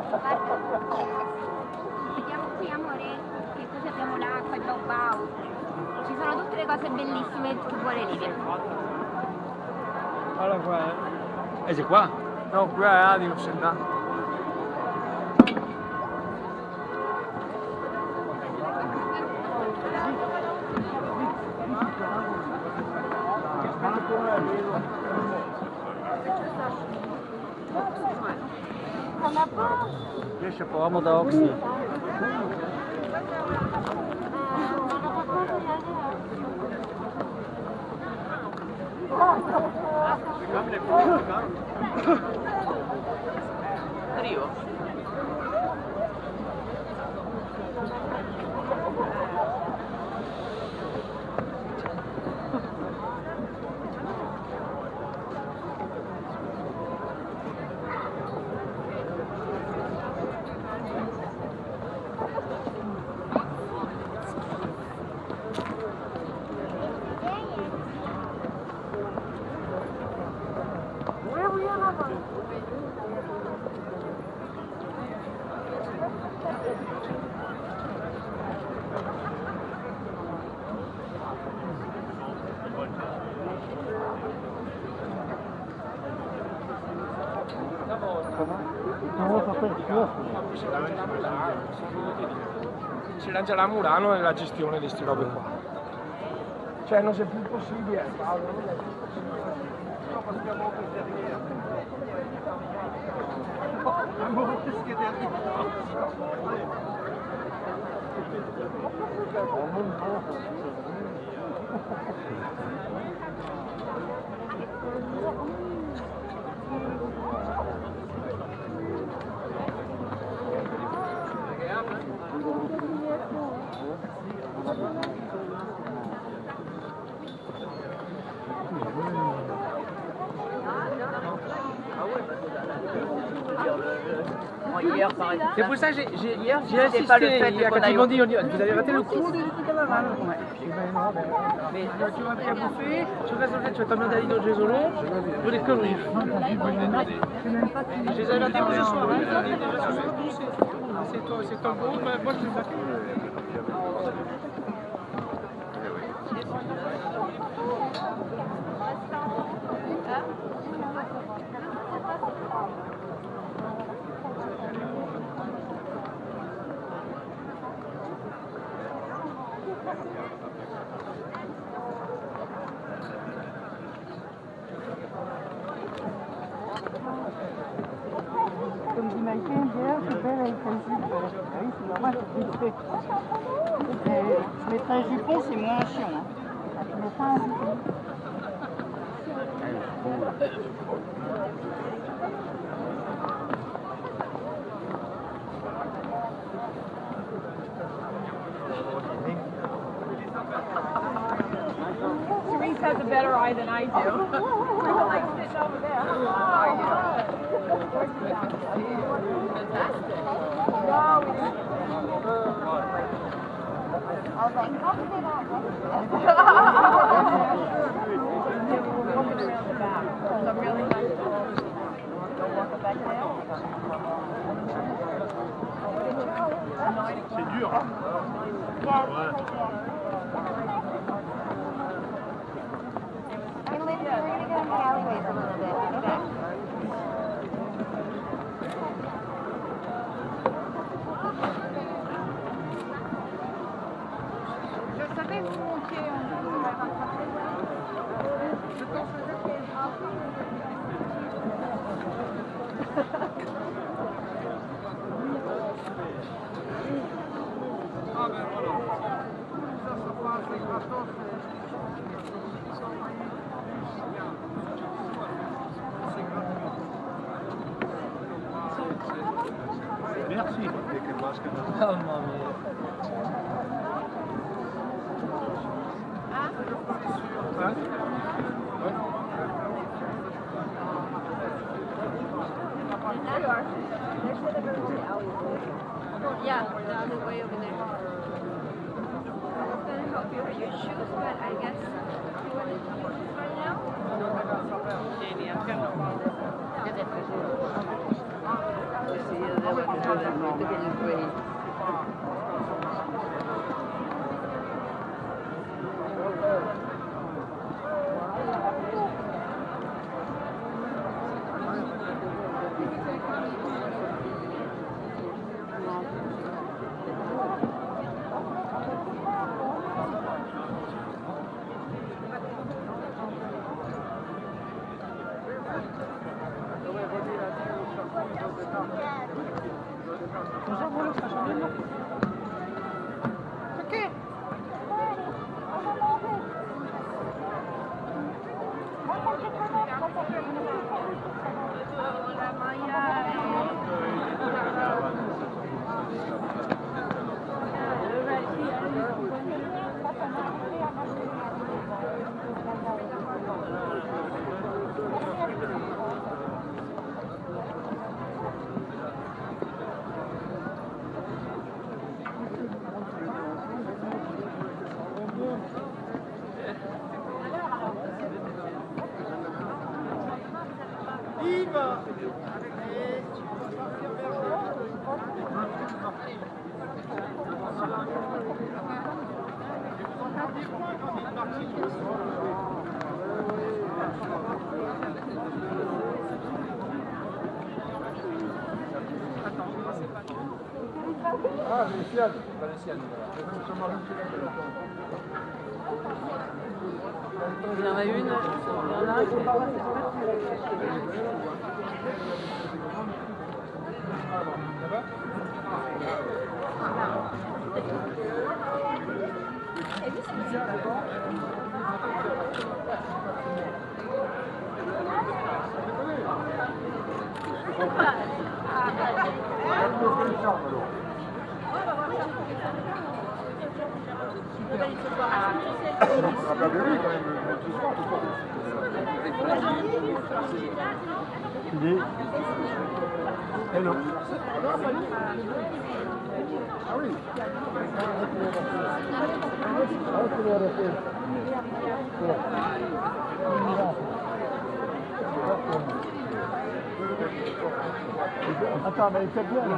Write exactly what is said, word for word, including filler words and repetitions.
Guarda, siamo qui, amore, che così abbiamo l'acqua, il bau bau. Ci sono tutte le cose bellissime che vuole Livia. Guarda qua, eh. E xe qua? No, qua xe là, digo, sentà. Riesce a provare da Oxy. Arrivo. C'era già la Murano nella gestione di sti robe qua. Cioè, non è più possibile, Paolo, non è più possibile. C'est pour ça que j'ai, j'ai, j'ai insisté, il y a, quand ils m'ont dit, on dit, vous avez raté le cours de l'éducation. Ouais. Mais tu vas bien bouffer, tu restes au fait, tu vas t'emmerder à aller dans le jeu long, pour des conneries. Je les avais ratés, moi, ce soir, hein, je les ai déjà ce soir, c'est, c'est ton, c'est ton groupe, hein, moi, je les ai pas fait. Comme dit Michael, hier, c'est belle avec un jupe. Ah oui, c'est normal, c'est vite fait. Euh, mettre un jupon, c'est moins chiant, hein. Mais pas un jupon. Therese has a better eye than I do. We're, like, sitting over there. I do. Fantastic. No, we didn't. I was like, how did they not recognize us? Some really nice. C'est dur, hein ? Ouais. Hey, Lindsay, we're gonna go in the alleyways a little bit. Je savais que vous montiez, on va rattraper. Ah ben voilà. Tout ça, ça passe, c'est gratos, c'est, c'est gratuit. Merci. Mamma mia. Yeah, the other way over there. I was gonna help you with your shoes, but I guess you wanna do this right now? Jamie, I'm gonna. Is it? Is he the one? Ah, Valenciennes. Valenciennes, voilà. Il y en a une, il y en a un qui est pas. Attends, mais c'est bien, là.